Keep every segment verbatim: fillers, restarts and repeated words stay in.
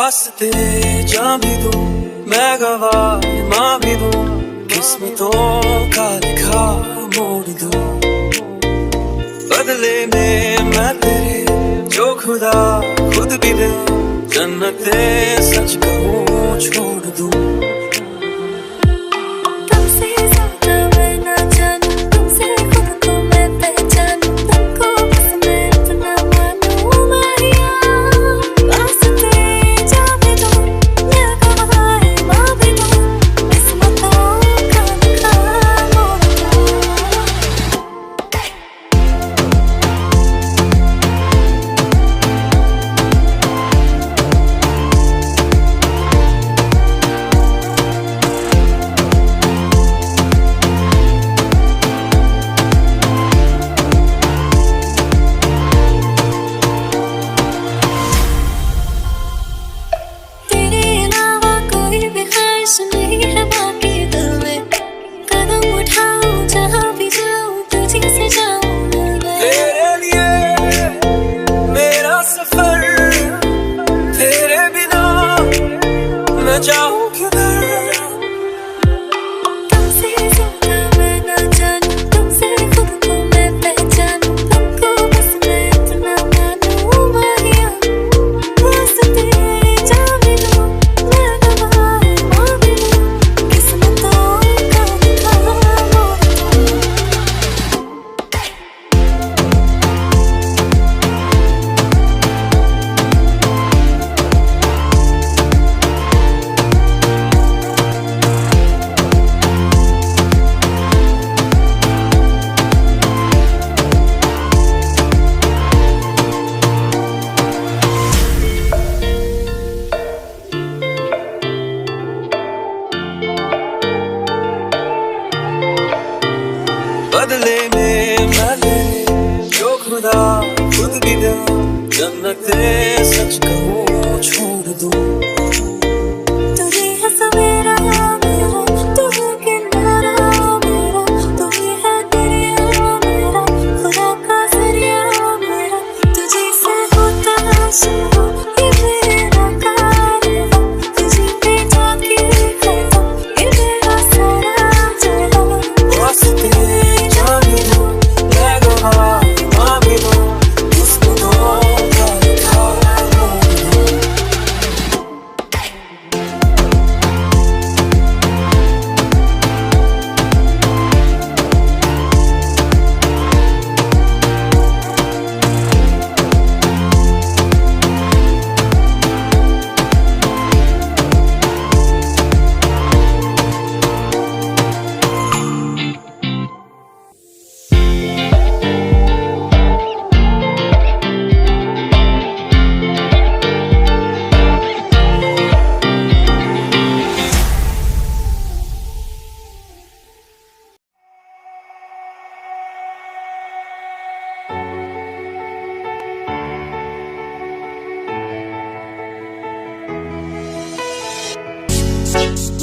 रास्ते जा भी दूं, मैं गवाह माँ भी दूं, किस्मतों का लिखा मोड़ दूं। बदले में मैं तेरे जो खुदा खुद भी दे, जन्नतें सच कहूँ छोड़ दूं। तुमसे ज्यादा मैं ना जानूं, तुमसे खुद को मैं पहचानूं, तुमको बस मैं इतना मानूं, माहिया। रास्ते जा भी दूं, मैं गवाह माँ भी दूं, किस्मतों का लिखा मोड़ दूं। तेरे अलावा कोई भी ख्वाहिश नहीं है बाकी दिल में। कदम उठाऊं जहाँ भी जाऊं, तुझी से जाऊं मैं। तेरे लिए मेरा सफर, तेरे बिना मैं जाऊं किधर? तुमसे ज्यादा मैं ना जानूं, तुमसे खुद को मैं पहचानूं, तुमको बस मैं इतना मानूं, माहिया। रास्ते जा भी दूं, मैं गवाह माँ भी दूं, किस्मतों का लिखा मोड़ दूं। बदले में मैं तेरे जो खुदा खुद भी दे, जन्नतें सच कहूँ छोड़ दूँ। तू ही है सवेरा मेरा, तू है किनारा मेरा, तू ही है दरिया मेरा, खुदा का जरिया मेरा। तुझे से होता शुरू ये मेरा कारवां, तुझे पे जाके खत्म ये मेरा सारा जहां। रास्ते जा भी दूं, मैं गवाह माँ भी दूं, किस्मतों का लिखा मोड़ दूं।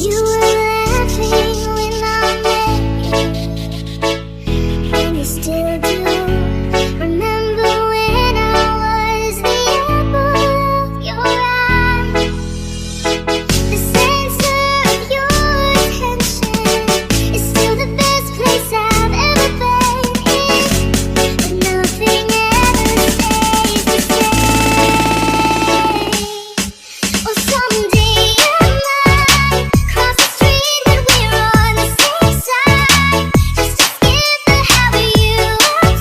You were laughing when I met you, and you still do. Remember when I was the apple of your eye? The center of your attention is still the best place I've ever been in, but nothing ever stays the same. Well, someday I might cross the street when we're on the same side, just to skip the hour you are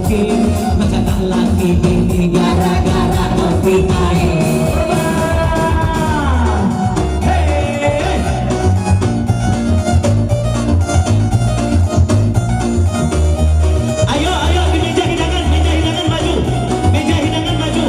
Macam tak laki bini gara-gara kopi air. Ayo, ayo, di meja hidangan, meja hidangan maju. Meja hidangan maju.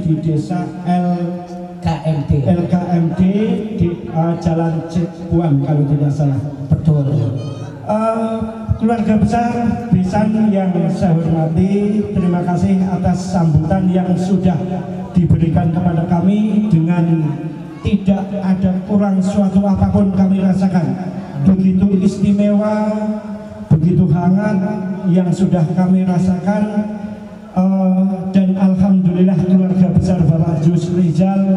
di desa L K M T. L K M T di, eh, Jalan Cekuang, kalau tidak salah. Betul. Eh, keluarga besar Bisan yang saya hormati, terima kasih atas sambutan yang sudah diberikan kepada kami dengan tidak ada kurang suatu apapun kami rasakan. Begitu istimewa, begitu hangat yang sudah kami rasakan. Eh, dan alhamdulillah, keluarga besar Bapak Yusrizal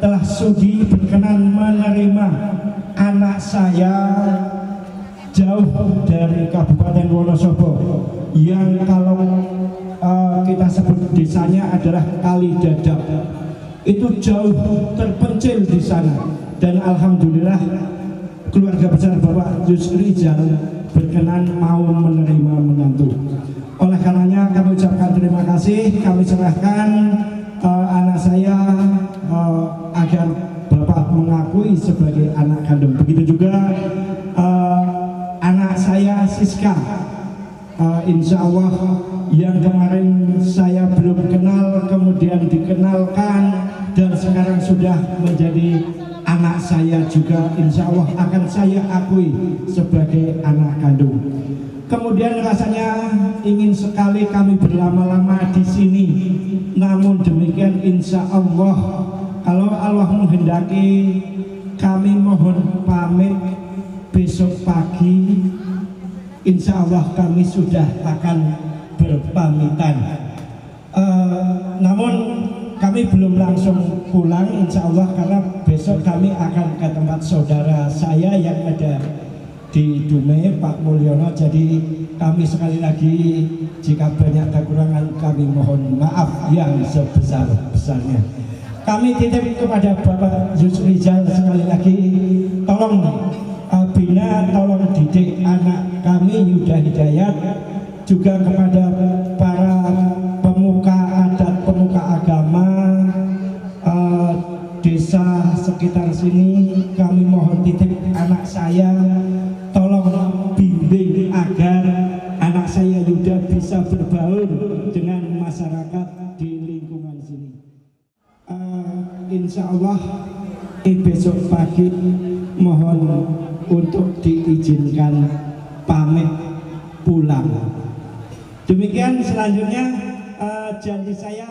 telah sudi berkenan menerima anak saya jauh dari Kabupaten Wonosobo, yang kalau, eh, kita sebut desanya adalah Kalidadap. Itu jauh terpencil di sana. Dan alhamdulillah, keluarga besar Bapak Yusrizal berkenan mau menerima menantu. Oleh karenanya, kami ucapkan terima kasih, kami serahkan, eh, anak saya, eh, agar Bapak mengakui sebagai anak kandung. Begitu juga, eh, anak saya Siska. Eh, insya Allah, yang kemarin saya belum kenal, kemudian dikenalkan, dan sekarang sudah menjadi anak saya juga, insya Allah akan saya akui sebagai anak kandung. Kemudian rasanya ingin sekali kami berlama-lama di sini, namun demikian, insya Allah, kalau Allah menghendaki, kami mohon pamit besok pagi. Insya Allah kami sudah akan berpamitan. Eh, namun kami belum langsung pulang, insya Allah, karena besok kami akan ke tempat saudara saya yang ada di Dumai, Pak Mulyono. Jadi kami sekali lagi, jika banyak kekurangan, kami mohon maaf yang sebesar-besarnya. Kami titip kepada Bapak Yusrizal sekali lagi, tolong, eh, bina, tolong didik anak kami Yuda Hidayat, juga kepada para pemuka adat, pemuka agama, eh, desa sekitar sini, kami mohon titip anak saya, tolong bimbing agar anak saya Yuda bisa berbaur dengan masyarakat di lingkungan sini. Eh, insya Allah, eh, besok pagi mohon untuk diizinkan pamit pulang. Demikian selanjutnya, eh, janji saya.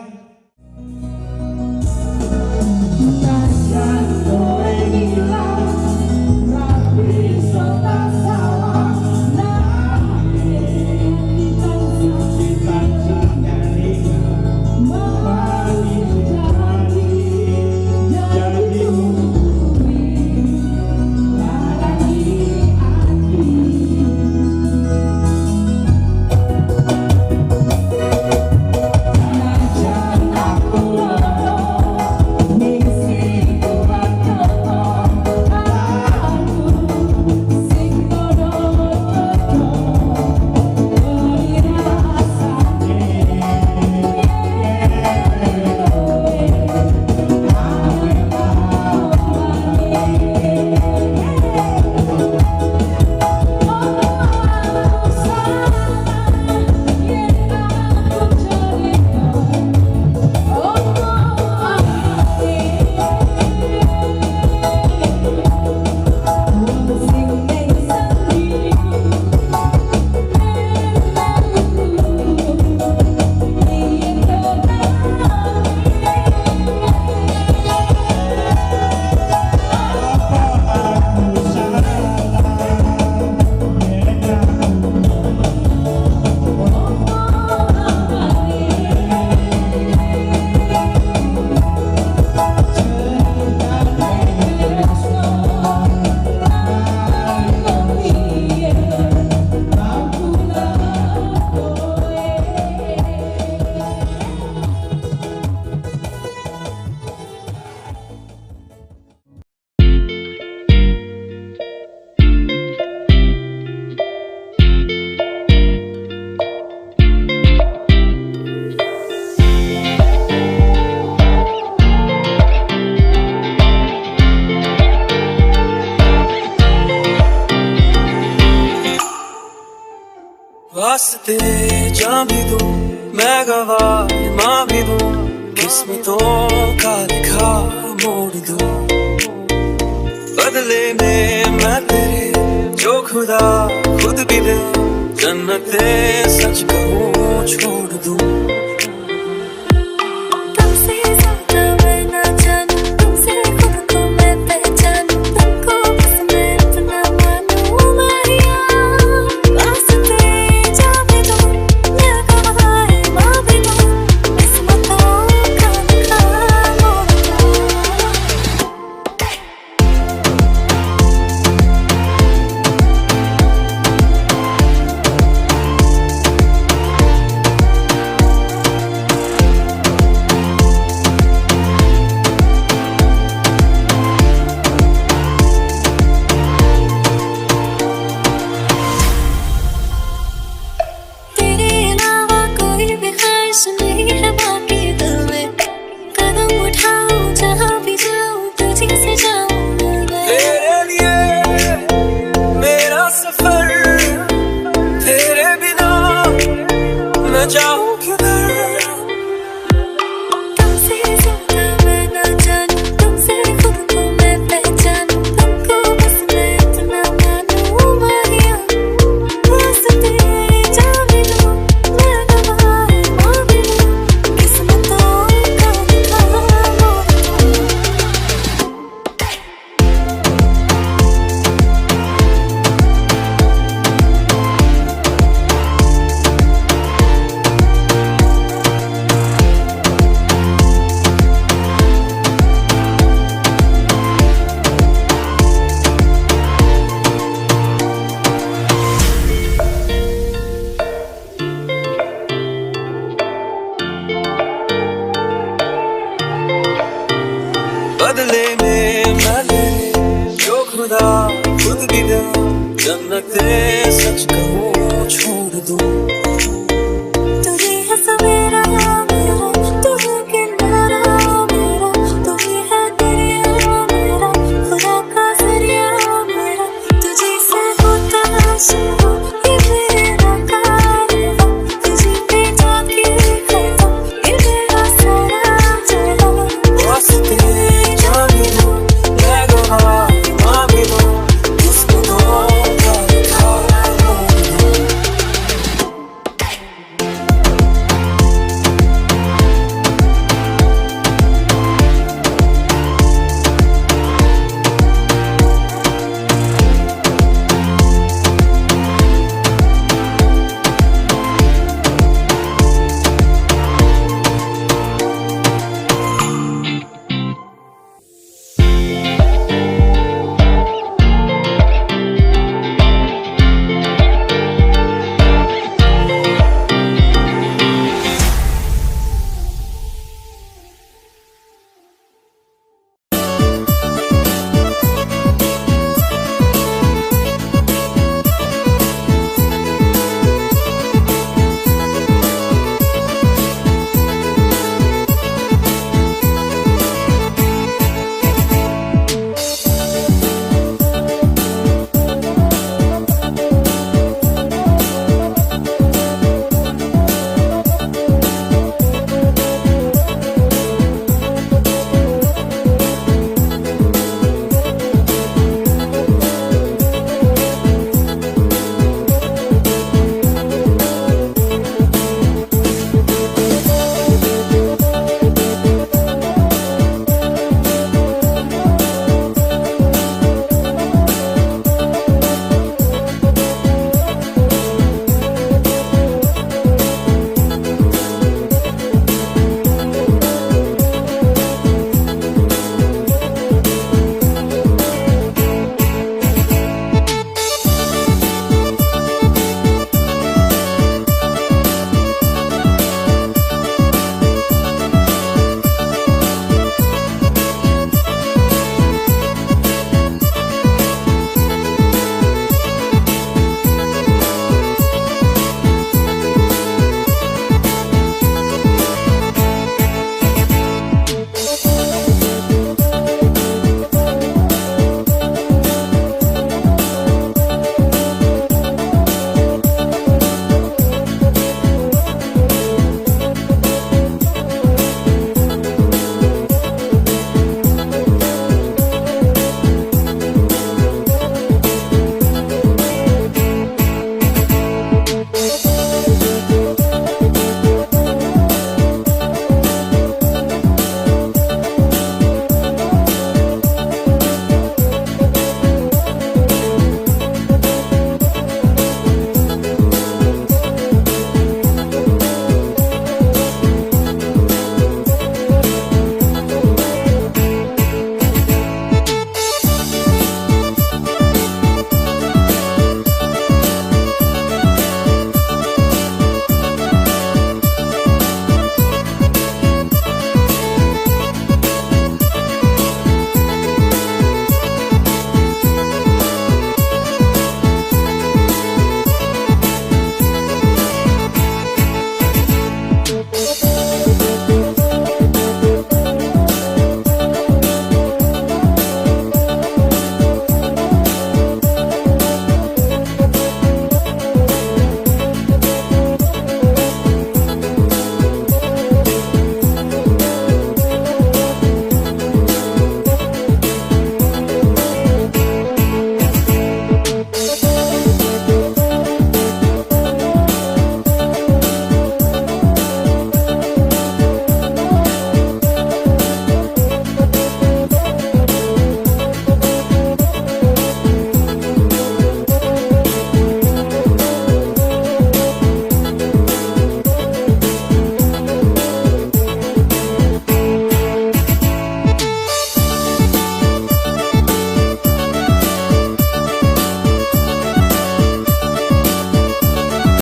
واسطے جاں بھی دوں، میں گواہ ماں بھی دوں۔ किस्मतों का लिखा मोड़ दूं, बदले में मैं तेरे जो खुदा खुद भी दे, जन्नतें सच कहूँ छोड़ दूं। तुमसे ज्यादा मैं ना जानूं, तुमसे खुद को मैं पहचानूं, तुमको बस मैं इतना मानूं, माहिया। वास्ते जाने दो, मैं गवाही माँ भी दो, किस्मतों का लिखा मोड़ दूं। तेरे अलावा कोई भी ख्वाहिश नहीं है बाकी दिल में। कदम उठाऊं जहाँ भी जाऊं, तुझे से जाऊं मैं। तेरे लिए मेरा सफर, तेरे बिना मैं जाऊं किधर? तुमसे ज्यादा मैं ना जानूं, तुमसे खुद को मैं पहचानूं, तुमको बस मैं इतना मानूं, माहिया। वास्ते जाने दो, मैं गवाही माँ भी दो, किस्मतों का लिखा मोड़ दूं। बदले में मैं तेरे जो खुदा खुद भी दे, जन्नतें